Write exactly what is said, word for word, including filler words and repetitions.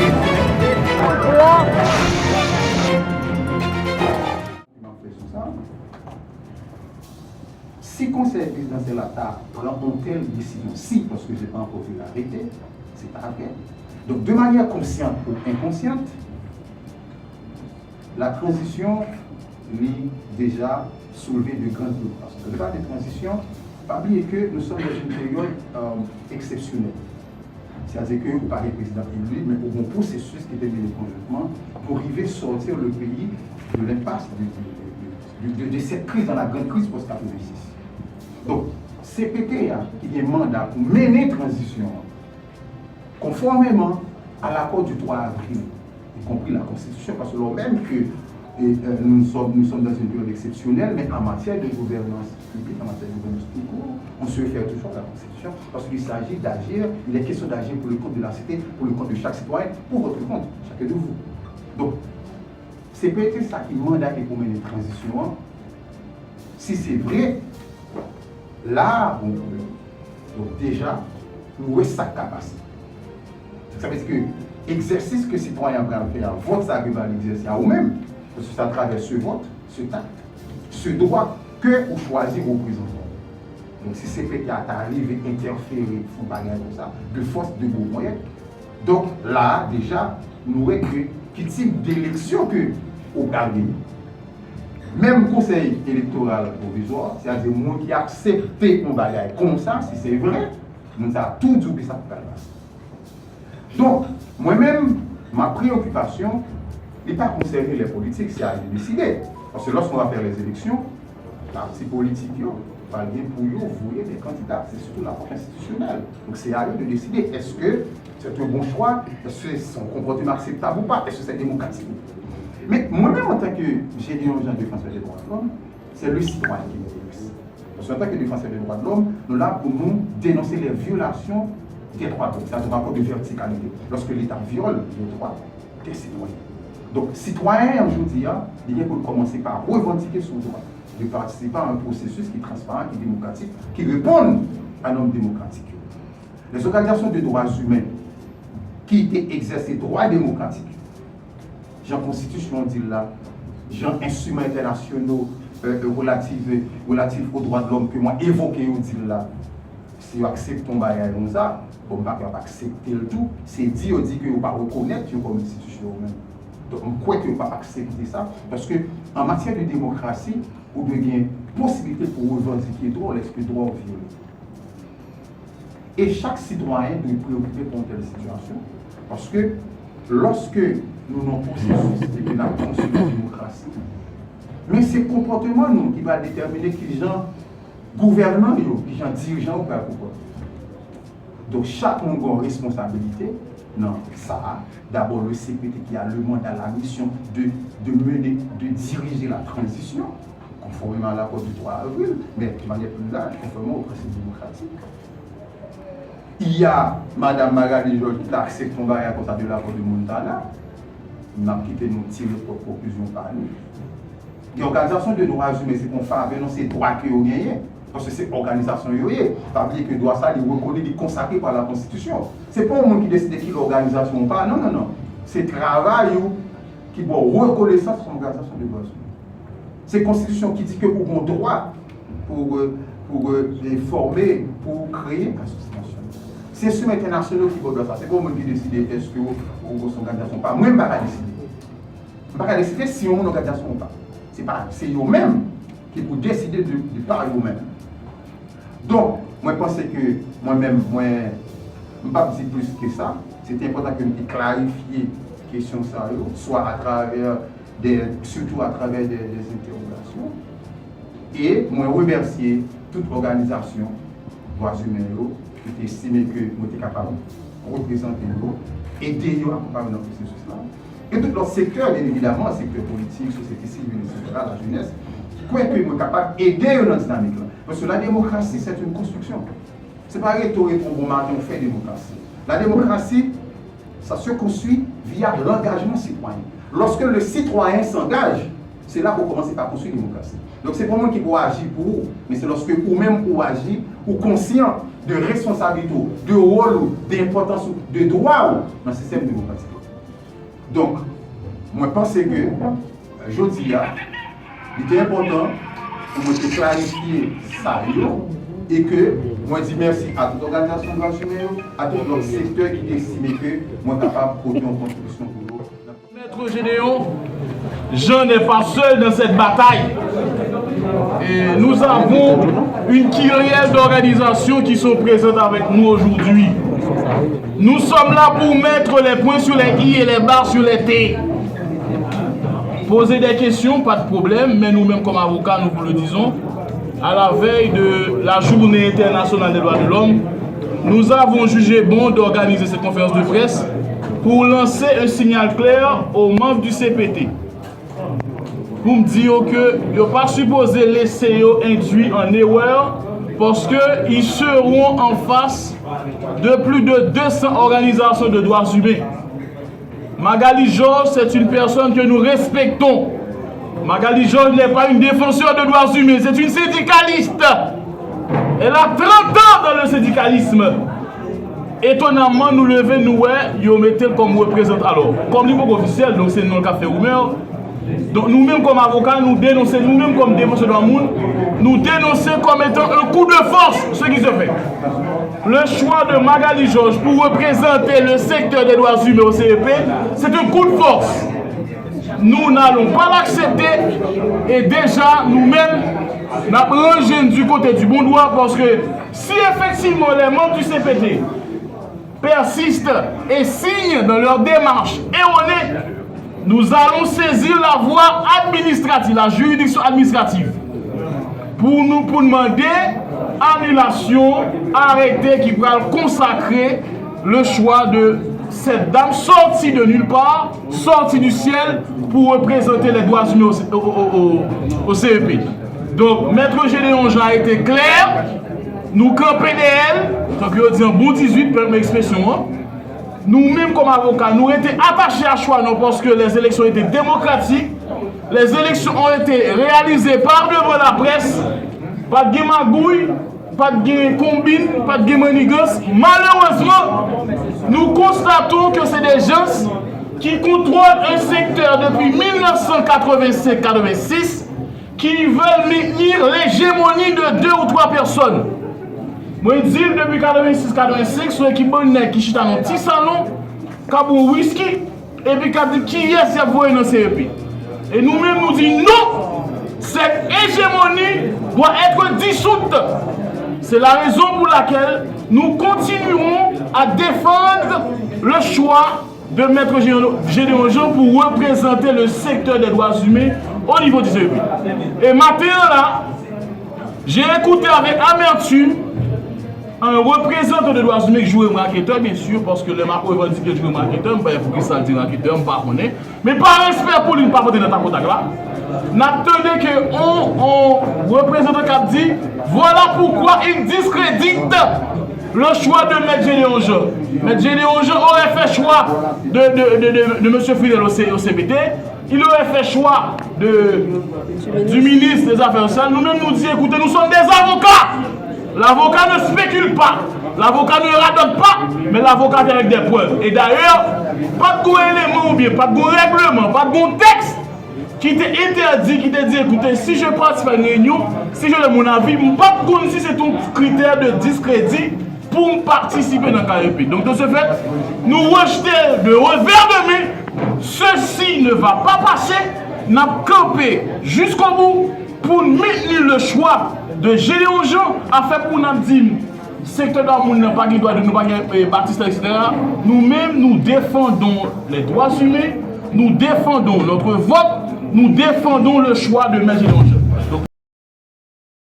M ap fè sou sa. Si Konsèy Prezidansyèl la ta pran yon tèl desizyon, si, paske je pa ankò vi l arete, se pa vrè. Donk, de manière consciente ou inconsciente, la transition, li deja soulve de grandes préoccupations. Lè nou pale de transition, pa bliye ke nous sommes dans une période euh, exceptionnelle. Sètadi ke ou pa gen prezidan eli, men ou gen yon pwosesis ki te mennen konjontman pou rive sortir le pays de l'impasse de, de, de, de, de, de cette crise dans la grande crise post quatre-vingt-six. Donk, C P T a ki gen manda pou mennen tranzisyon an, konfòmeman a l'accord du trois avril, y compris la Constitution, parce que lò menm ke et, euh, nous, sommes, nous sommes dans une période exceptionnelle, mais en matière de gouvernance publique, en matière de gouvernance tout court, on se réfère toujours à la Constitution, parce qu'il s'agit d'agir, il est question d'agir pour le compte de la cité, pour le compte de chaque citoyen, pour votre compte, chacun de vous. Donk, se petèt sa ki manda e pou mennen tranzisyon an, si se vre, la a, bon, donk deja, nou wè sa k ka pase. Sa vle di ke egzèsis ke sitwayen an pral fè a, vòt sa ke va egzèse a ou menm, paske se atravè se vòt, se tak, se dwa ke ou chwazi reprezantan w. Donk, si se petèt ta rive entèfere, fè yon bagay konsa, de fòs, de bon mwayen, donk, la a, deja, nou wè ke ki tip d'eleksyon ke ou pral genyen. Menm konsèy elektoral pwovizwa, sètadi moun ki aksepte yon bagay konsa, si se vre, moun sa a tou di w ki sa k pral pase. Donk, mwen menm, ma preyokipasyon, li pa konsène lè politik, se a yo deside. Paske lòske nou va fè lèzeleksyon, pati politik yo pral gen pou yo voye de kandida, se sitou lapwòch enstitisyonèl. Donk, se a yo de deside, èske c'est un bon choix, èske se yon konpòteman akseptab ou pa, èske se demokratik. Men, mwen menm, antanke Gédéon Jean, défenseur des droits de l'homme, c'est le citoyen qui m'intéresse. Paske antanke défenseur des droits de l'homme, nou la pou nou dénoncer les violations des droits de l'homme, c'est-à-dire rapport de verticalité, lorsque l'État viole les droits des citoyens. Donk, sitwayen an jodi a, li gen pou l kòmanse pa revandike son dwa de participer à un processus ki transparan, ki demokratik, ki reponn a nòm demokratik yo. Les organisations de droits humains ki te egzèse dwa demokratik, jan konstitisyon an di l la, jan enstriman entènasyonal relatif, relatif aux droits de l'homme ke mwen evoke yo di l la, si yo aksepte yon bagay konsa, bon, m pa kapab aksepte l tou, se di yo di ke yo pa rekonèt yo kòm enstitisyon yo menm. Donk, m kwè ke yo p ap aksepte sa, paske an matyè de demokrasi, ou dwe gen posiblite pou revandike dwa w lèske dwa w vyole. E chak sitwayen dwe preyokipe pou yon tèl sitiyasyon, paske lòske nou nan pwosesis e ke n ap konstwi yon demokrasi, men se konpòteman nou ki va detèmine kijan gouvènan yo, kijan dirijan yo pral konpòte yo. Donk, chak moun gen yon responsabilite nan sa a. D'abord, le C P T qui a le mandat, la mission de, de mener, de diriger la transition, conformément à l'accord du trois avril, mais de manière plus large, conformément aux principes démocratiques. Il y a Madame Magalie Georges ki ta aksepte yon bagay konsa de la part de Montana. N ap kite nou tire pwòp konklizyon pa nou. Gen òganizasyon de dwa imen, se pa yon favè, non, se dwa ke yo genyen. Paske se òganizasyon yo ye. Pa bliye ke dwa sa, li rekoni, li konsakre pa la konstitisyon. Se pa yon moun ki deside ki lè òganizasyon ou pa. Non, non, non. Se travay ou ki ba w rekonesans kòm òganizasyon de dwa imen. Se konstitisyon ki di ke ou gen dwa pou, pou fòme, pou kreye asosyasyon. Se enstriman entènasyonal ki ba w dwa sa. Se pa yon moun ki deside èske ou, ou, ou se yon òganizasyon ou pa. Mwen, m pa ka deside. M pa ka deside si yon moun òganizasyon ou pa. Se pa, se yo menm ki pou deside de, de pa yo menm. Donk, mwen panse ke mwen menm, mwen, m p ap di plis ke sa. Se te enpòtan ke m te klarifye kesyon sa yo, swa atravè de, sitou atravè de, de entèwogasyon. E mwen remèsye tout òganizasyon dwa imen yo ki te estime ke mwen te kapab reprezante yo, ede yo akonpaye nan pwosesis la. E tout lòt sektè, byen evidaman, sektè politik, sosyete sivil, etsetera, lajenès, ki kwè ke mwen kapab ede yo nan dinamik la. Paske la demokrasi, c'est une construction. Se pa reto, reto, bon maten, ou fè demokrasi. La démocratie, ça se construit via l'engagement citoyen. Lorsque le citoyen s'engage, c'est là qu'on commence par construire la démocratie. Donk, se pa moun ki pou aji pou ou, men se lòske ou menm ou aji, ou konsyan de responsablite ou, de wòl ou, de enpòtans ou, de dwa ou nan sistèm demokratik la. Donk, mwen panse ke jodi a, li te enpòtan pou mwen te klarifye sa yo e ke mwen di mèsi a tout òganizasyon dwa imen yo, a tout lòt sektè ki te estime ke mwen kapab pote yon kontribisyon pou yo. Maître Gédéon Jean n'est pas seul dans cette bataille. Et nous avons une kyrielle d'organisations qui sont présentes avec nous aujourd'hui. Nous sommes là pour mettre les points sur les i et les barres sur les t. Poser des questions, pas de problème, mais nous-mêmes comme avocats, nous vous le disons, à la veille de la journée internationale des droits de l'homme, nous avons jugé bon d'organiser cette conférence de presse pour lancer un signal clair aux membres du C P T. Pou m di yo ke yo pa sipoze lese yo endwi an erè, paske ils seront en face de plus de deux cents organisations de droits humains. Magalie Georges, c'est une personne que nous respectons. Magalie Georges n'est pas une défenseur de droits humains, c'est une syndicaliste. Elle a trente ans dans le syndicalisme. Etonamman, nou leve, nou wè yo mete l kòm reprezantan. Alò, kòm li poko ofisyèl, donk se non l k ap fè rimè. Donk nou menm kòm avoka, nou denonse, nou menm kòm defansè dwa moun, nou denonse comme étant un coup de force ce qui se fait. Le choix de Magalie Georges pour représenter le secteur des droits humains au C E P, c'est un coup de force. Nous n'allons pas l'accepter et déjà nous-mêmes, n ap ranje n du côté du bon droit parce que si effectivement les membres du C P T persistent et signent dans leur démarche erronée, nous allons saisir la voie administrative, la juridiction administrative, pou nou, pou n mande anilasyon arete ki pral konsakre le choix de cette dame sortie de nulle part, sortie du ciel, pour représenter les droits humains au, au, au, au, au C E P. Donk, Maître Gédéon Jean a été clair, nou kanpe dèyè l, tankou yo di an bon dizuit, pèmèt m ekspresyon an. Nou menm kòm avoka, nou rete atache a chwa nou paske les élections étaient démocratiques, les élections ont été réalisées par devant la presse, pa t gen magouy, pa t gen konbin, pa t gen mannigans. Malerezman, nous constatons que c'est des gens qui contrôlent un secteur depuis mille neuf cent quatre-vingt-cinq quatre-vingt-six qui veulent maintenir l'hégémonie de deux ou trois personnes. Mwen di l depi katrevensis katrevensenk, se yon ekip bann nèg ki chita nan ti salon, k ap bwè wiski, epi k ap di kiyès y ap voye nan C E P. E nou menm, nou di non, cette hégémonie doit être dissoute. C'est la raison pour laquelle nous continuerons à défendre le choix de Maître Gédéon Jean pour représenter le secteur des droits humains au niveau du C E P. Et matin là, j'ai écouté avec amertume un représentant de droits humains ki joure m raketè, byen si, paske lè m ap revandike l joure m raketè, m pa wè poukisa l di raketè, m pa konnen. Men pa respè pou li, m pa pote nan takotak la. N ap tande ke on, on reprezantan k ap di, voilà pourquoi il discrédite le choix de Maître Gédéon Jean. Maître Gédéon Jean aurait fait choix de, de, de, de, de M. Fidel au, C- au C P T, il aurait fait choix de, du ministre des Affaires sociales. Nou menm, nou di, écoutez, nous sommes des avocats. L'avocat ne spécule pas. L'avocat ne radote pas, mais l'avocat vient avec des preuves. Et d'ailleurs, pa t gon eleman oubyen pa t gon règleman, pa t gon tèks ki te entèdi, ki te di, écoutez, si je participe à une réunion, si je donne mon avis, m p ap konn si se t yon kritè de diskredi pou m patisipe nan K E P. Donc, de ce fait, nou rejte de revers de main. Ceci ne va pas passer. N ap kanpe jusqu'au bout pour maintenir le choix de Gédéon Jean. Afè pou n ap di m, sektè dwa moun nan pa gen dwa de nou, pa gen, eh, Batista, et cetera. Nou menm, nous défendons les droits humains, nous défendons notre vote, nous défendons le choix de Maître Gédéon Jean.